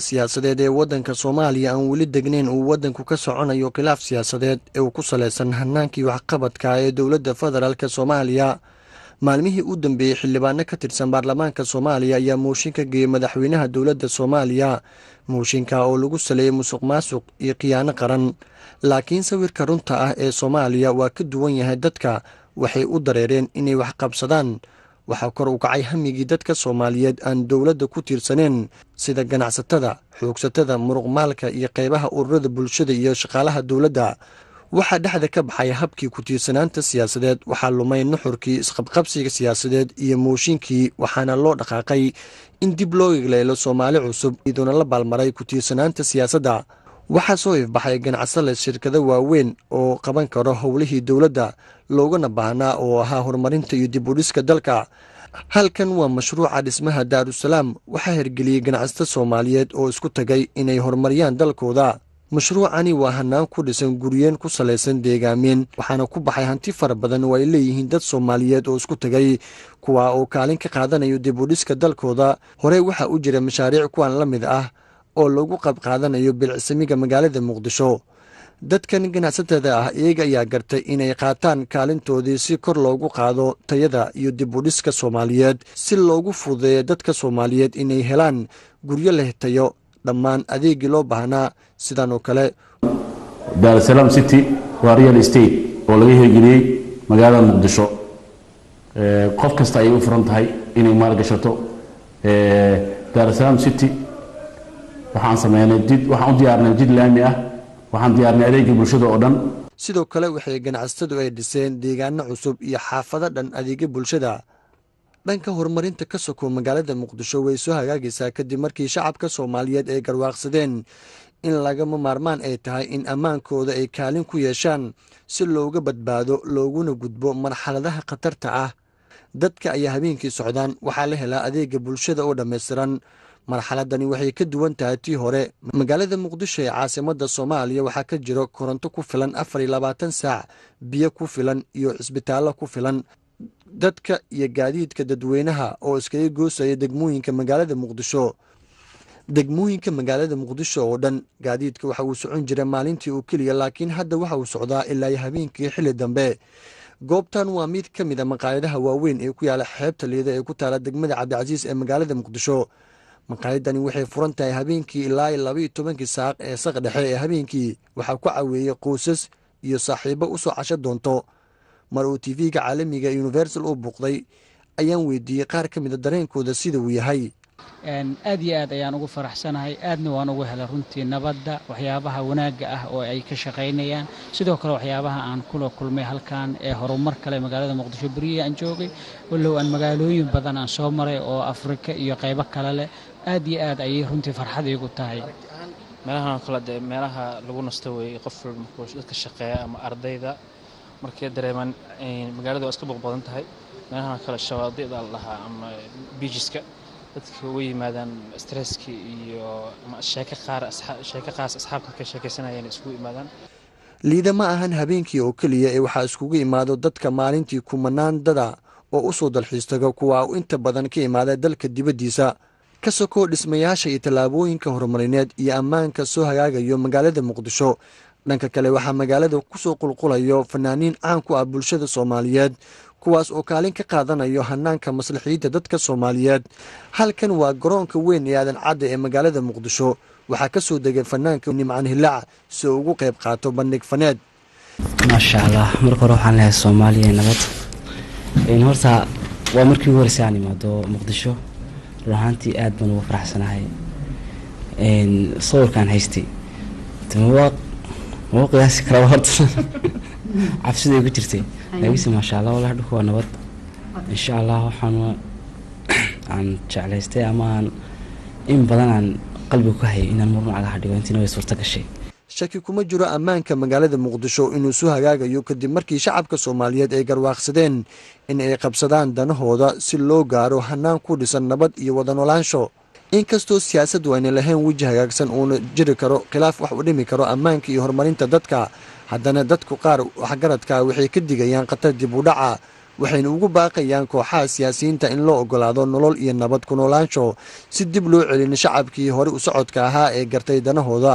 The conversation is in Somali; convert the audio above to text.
Siyaasadeed ee waddanka Soomaaliya aan weli degnayn, uu waddanku ka soconayo khilaaf siyaasadeed ee uu ku salaysan hanaankii waxqabadka ee dowladda federaalka Soomaaliya. Maalmihii u dambeeyey, xildhibaano ka tirsan baarlamaanka Soomaaliya ayaa mooshin ka geeyey madaxweynaha dowladda Soomaaliya, mooshinka oo lagu saleeyey musuq maasuq iyo khiyaano qaran. Laakiin sawirka runta ah ee Soomaaliya waa ka duwan yahay. Dadka waxay u dareereen inay wax qabsadaan. Waxaa kor u kacay hamigii dadka Soomaaliyeed aan dowladda ku tiirsaneen, sida ganacsatada, xoogsatada, muruqmaalka iyo qeybaha ururada bulshada iyo shaqaalaha dowladda. Waxaa dhexda ka baxay habkii ku-tiirsanaanta siyaasadeed. Waxaa lumay nuxurkii isqabqabsiga siyaasadeed iyo mooshinkii, waxaana loo dhaqaaqay in dib loo egleelo Soomaali cusub, iyadoona la baalmaray ku-tiirsanaanta siyaasadda. Waxaa soo ifbaxay ganacsale, shirkado waaweyn oo qaban karo howlihii dowladda loogana baahnaa oo ahaa horumarinta iyo dib u dhiska dalka. Halkan waa mashruuca dhismaha Daarusalaam. Waxaa hirgeliyey ganacsato Soomaaliyeed oo isku tagay inay horumariyaan dalkooda. Mashruucani waa hanaan ku dhisan guryeen ku salaysan deegaameen, waxaana ku baxay hanti fara badan oo ay leeyihiin dad Soomaaliyeed oo isku tagay, kuwa oo kaalin ka qaadanayo dib u dhiska dalkooda. Horey waxaa u jira mashaariic kuwan la mid ah oo lagu qayb qaadanayo bilicsamiga magaalada Muqdisho. Dadkan ganacsatada ah iyaga ayaa gartay inay qaataan kaalintoodii si kor loogu qaado tayada iyo dib u dhiska Soomaaliyeed, si loogu fududeeyo dadka Soomaaliyeed inay helaan guryo leh tayo, dhammaan adeegii loo baahnaa sidan oo kale. Daarusalaam City waa real estate oo laga hirgeliyey magaalada Muqdisho. Qof kasta ayay u furan tahay inay maalgashato Daarusalaam City. Waxaan sameynay jid, waxaan u diyaarinay jid laami ah, waxaan diyaarinay adeegii bulshada oo dhan. Sidoo kale waxay ganacsatadu ay dhiseen deegaano cusub iyo xaafado dhan adeegyo bulshada. Dhanka horumarinta ka soko, magaalada Muqdisho way soo hagaagaysaa kadib markii shacabka Soomaaliyeed ay garwaaqsadeen in lagama maarmaan ay tahay in ammaankooda ay kaalin ku yeeshaan, si looga badbaado looguna gudbo marxaladaha khatarta ah. Dadka ayaa habeenkii socdaan, waxaa la helaa adeega bulshada oo dhammaystiran. Marxaladani waxay ka duwan tahay tii hore. Magaalada Muqdisho ee caasimadda Soomaaliya waxaa ka jiro koronto ku filan 24 saac, biyo ku filan iyo cisbitaallo ku filan. Dadka iyo gaadiidka dadweynaha oo iskaga goosaya degmooyinka magaalada Muqdisho, degmooyinka magaalada Muqdisho oo dhan, gaadiidka waxa uu socon jira maalintii oo keliya, laakiin hadda waxa uu socdaa ilaa habeenkii xilli dambe. Goobtan waa mid ka mid a maqaayadaha waaweyn ee ku yaala xeebta Liida ee ku taala degmada Cabdicasiis ee magaalada Muqdisho. Maqaayadani waxay furan tahay habeenkii ilaa 12-kii saaq ee saq dhexe ee habeenkii. Waxaa ku caweeyey qoysas iyo saaxiibo usoo casho doonto. Mar uu TV-ga caalamiga Universal u buuqday ayaan weydiiyey qaar ka mida dareenkooda sida uu yahay. Aad iyo aad ayaan ugu faraxsanahay, aadna waan ugu helay runtii nabadda, waxyaabaha wanaagga ah oo ay ka shaqaynayaan. Sidoo kale waxyaabaha aan kula kulmay halkan ee horumar kale magaalada Muqdisho beriyihii aan joogay, walow aan magaalooyin badan aan soo maray oo Afrika iyo qaybo kale leh, aad iyo aad ayay runtii farxad iigu tahay. Meelahan oo kale dee meelaha lagu nasto weeye. Qof walba markuu dadka shaqeeya ama ardayda markay dareemaan magaalada waa iska buuq badan tahay, meelahan kale shawaadicda la dhahaa ama beaches-ka dadka uga yimaadaan stresski iyo ama sheeko qaar, sheeko qaas asxaabta ka sheekaysanayeen isugu yimaadaan. Liida ma ahan habeenkii oo keliya ee waxaa iskugu imaado dadka maalintii kumanaan dada oo u soo dalxiis tago, kuwa u inta badan ka imaada dalka dibaddiisa. Ka sokoo dhismayaasha iyo tallaabooyinka horumarineed iyo ammaanka soo hagaagayo magaalada Muqdisho, dhanka kale waxaa magaalada kusoo qulqulayo fanaaniin caan ku ah bulshada Soomaaliyeed, kuwaas oo kaalin ka qaadanayo hanaanka maslaxiinta dadka Soomaaliyeed. Halkan waa garoonka weyn ee Aadan Cadde ee magaalada Muqdisho. Waxaa ka soo degay fanaanka Nimcaan Hilaac si uu ugu qayb qaato bandhig faneed. Maasha Allah, marka hore waxaan leeyahay Soomaaliya nabad. Horta waa markii ugu horeysay aan imaado Muqdisho. Run ahaantii aad baan ugu faraxsanahay. Sawirkaan haystay maba qiyaasi karaa horta cabsida ay ku jirtay, laakiinse maasha Allah, wallahi dhulka waa nabad. Insha Allah waxaan aan jeclaystay ama aan in badan aan qalbiga ku hayay inaan murna cagaha dhigo, intiina way suurta gashay. Shaki kuma jiro ammaanka magaalada Muqdisho inuu soo hagaagayo kadib markii shacabka Soomaaliyeed ay garwaaqsadeen in ay qabsadaan danahooda, si loo gaaro hanaan ku dhisan nabad iyo wada noolaansho. Inkastoo siyaasaddu ayna lahayn weji hagaagsan, uuna jiri karo khilaaf wax u dhimi karo ammaanka iyo horumarinta dadka, haddana dadku qaar waxgaradka waxay ka digayaan khatar dib u dhaca. Waxayna ugu baaqayaan kooxaha siyaasiyiinta in loo ogolaado nolol iyo nabad ku noolaansho, si dib loo celin shacabkii hore u socodka ahaa ee gartay danahooda.